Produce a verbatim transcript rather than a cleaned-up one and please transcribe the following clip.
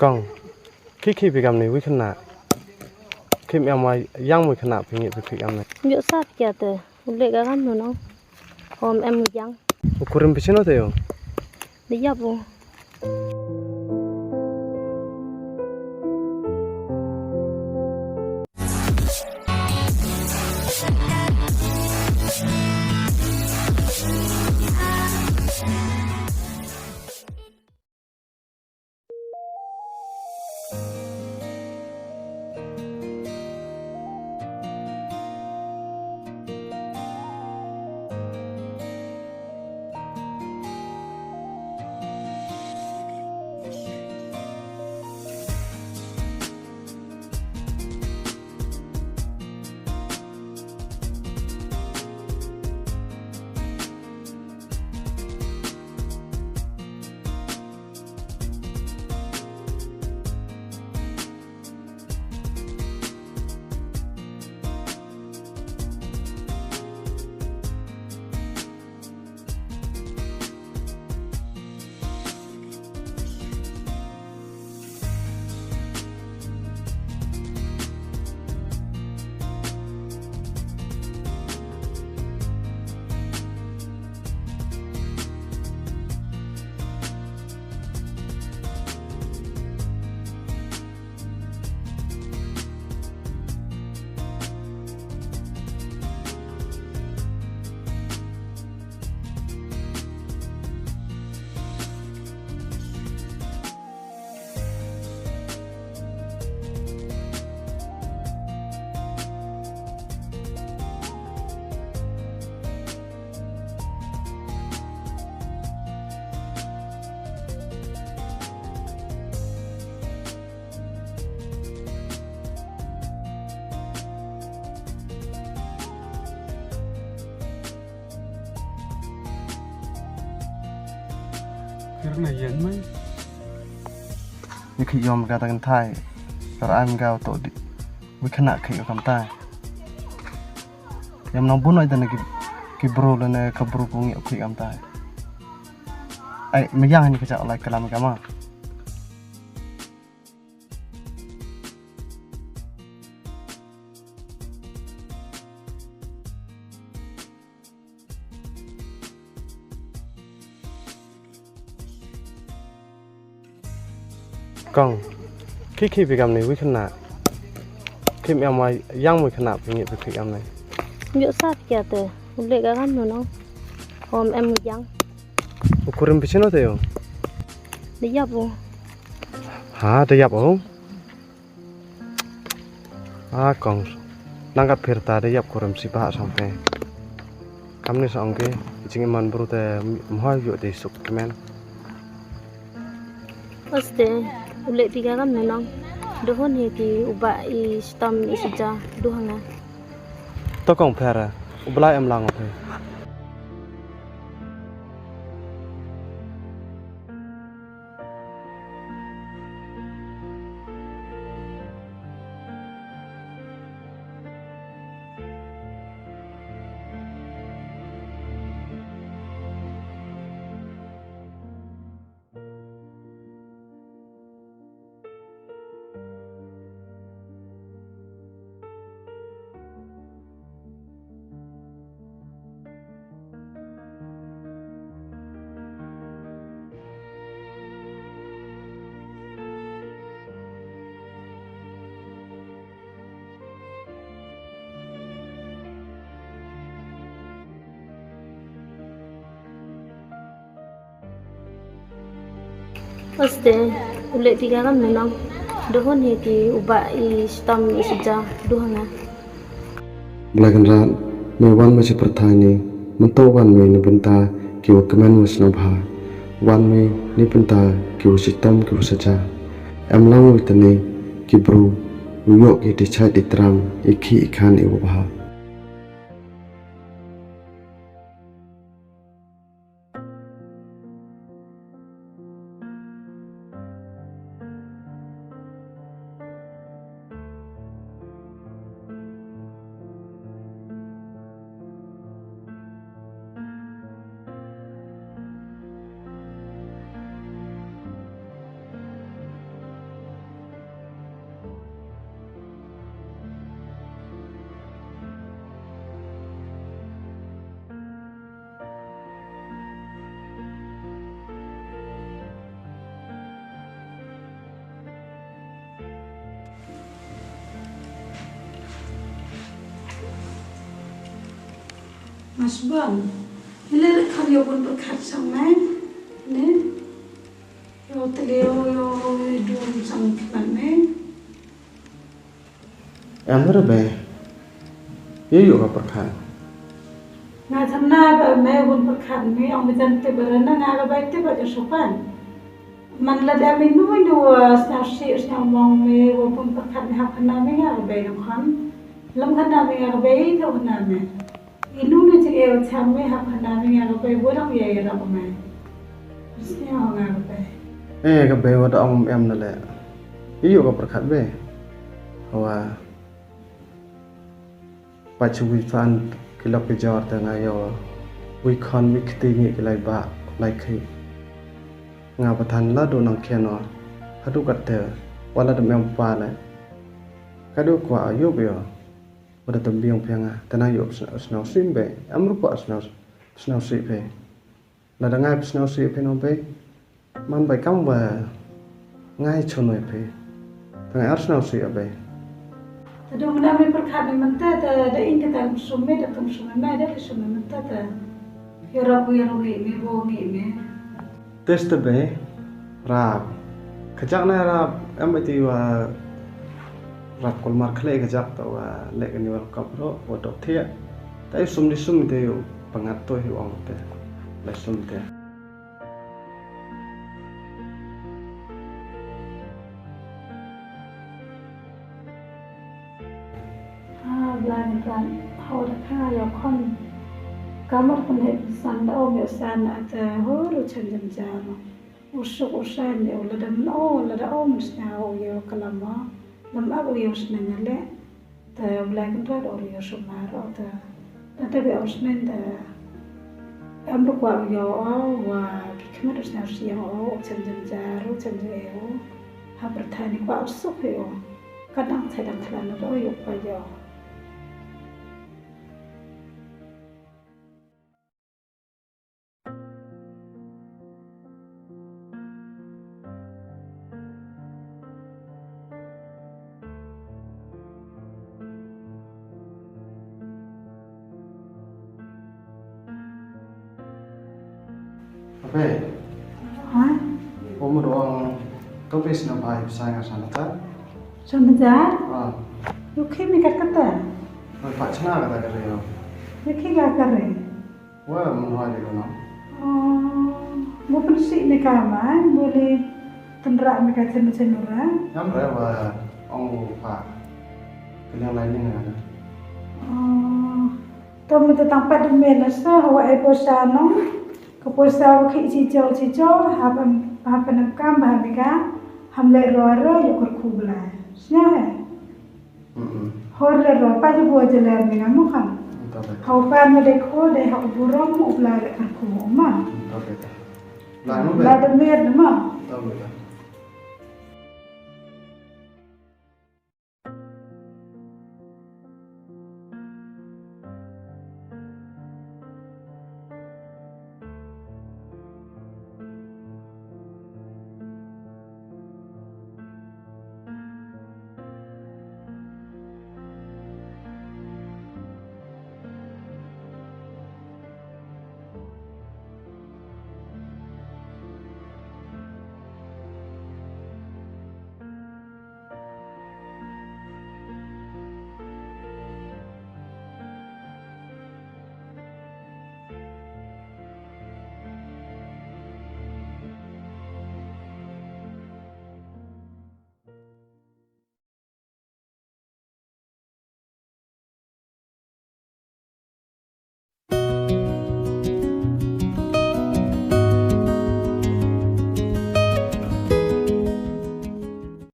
Kong, khie khie phi kam ne, wi khynnah. Khie em wa yang wi khynnah phi ngi phi khie kam ne. Ym ïoh sah phi ïa te, u leh ka kam no nong. Hom em wi yang. U kurim phi chino te yo. Di yap u. Kir na yen mai. Ni khie ïom ka ta kan thai. Tar an ka to di. Wi khynnah khie kam ta. Ïam nang bun ai ta na ki, ki bru la na ka bru ku ngi khie kam ta. Ai, me yang ni ka cha lai kalam ka ma. Kong, khie khie phi kam ne, wi khynnah. Khie em wa yang wi khynnah phi ngi phi khie kam ne. Ym ïoh sah phi ïa te, u leh ka kam no nong. Hom em wi yang. U kurim phi chino te yo. Di yap u. Ha, di yap u. A kong, nang kat phir ta da ïap kurim sibah song te. Kam ni song ke, jing iman bru te mhoi yu de suk kemen. Oste, u leh phi ka kam ne nong. Dohon he ki u ba i stam i sija, du hanga. To kong phara, u Blai em lang o phi. Oste, u leh phi ka kam ne nong. Dohon he ki u ba i stam i sija, du hanga. Blai Kynrad, me wan me sha pyrthei ni, mynta wan me na bynta ki wa kmen wa sngewbha. Wan me na bynta ki wa shitom ki wa sija. Em lang me tane ki bru, u ïoh ki te chait i tram, i khih i khan i wa bha. Masbon, ila le kham ïa bun pyrkhat sang me, ne? Ïa u tliw, ïa u dum sang khmat me. Em re be. Ïa ïoh ka pyrkhat. Nga thamna ba me bun pyrkhat me, ong me jan tip ba rana nga ka bai tip ba ka sopan. Man la da me nu nu, uh, sñiaw shi, sñiaw mong me, wa bun pyrkhat me hap khana me nga ka bai nang khan. Lam khana me nga ka bai, ïa khana me. Inu na jing e cham me hap hana me nga ka bai, wa dang ïa ïa rap me. Sñiaw nga ka bai. Eh, ka bai wa da ong em na le. Ïa ïoh ka pyrkhat be. Wa pa chu wi fan ki lok ki jor te nga ïoh. Wi khon wi kti ngi ki lai ba, lai khi. Nga ba than la do nang khen o. Hadu kat te, wa la da me em pa le. Ka do kwa ïoh be o. Wa da tam biang phi nga, te nang ïoh sna-, sñiaw sim be, am rupa sñiaw, sñiaw si phi. Lada ngai sñiaw si phi no be, man bai kam wa ngai chunoi phi. Te ngai ar sñiaw si be. Te dum na me pyrkhat me mynta, te da ing kata kum sum me, da kum sum me, da kum sum me mynta te. Ïa rap ïa rap ngi me, bo ngi me. Tes te be, rap. Ka jak na rap, em ba ti wa rap kulmar khlei ka jak ta wa leh kani wa kap ro, wa dok thiah. Ta i sum di sum te yu, pangat to hi ong te. Lai sum te. Ah, Blai Kynrad, haw da kha ïa khon. Kamar pynheh pynsan da om ïa san ata hur u chen jynjar. U suk u san ïa u lada men o, lada om sñiaw u ïa u kalam o. Lam ap u ïa u sneng ïa leh. Te Blai Kynrad u ïa u sumar o te. Te te be u sneng te. Em ruh kwah ïoh o, wa ki khmat u sñiaw sñiaw o, u chen jynjar, u chen jynjar o. Ha pyrthai ni kwah u suk hi o. Ka dang chai dang khlan o, ïoh kwah ïoh. Ape. Ha? Umur ong topis na bai besai nga sana ta. Sana ta? Ah. Yuki mi kat kata. Bai pak chana kata kare yo. Yuki ga kare. Wa mun hoi de kono. Oh, mo pensi me ka mai, mo le tenra me ka chen chen ura. Yam re wa ong u pa. Kenyang lai ni nga. Oh. To mynta tang pat dum me na sa, hawa ai poisa nong. Ka poisa wa khi chi cho chi cho, hap am, hap nam kam ba me ka, ham le ro ro yo kyrkhu Blai. Sñiaw he. Mm-mm. Hor le ro pa ju bo je le me nga mo khan. Ta be. Haw pa me de kho de haw burom u Blai le kyrkhu ma. Ta be ta. La no be. La de mer de ma. Ta be ta.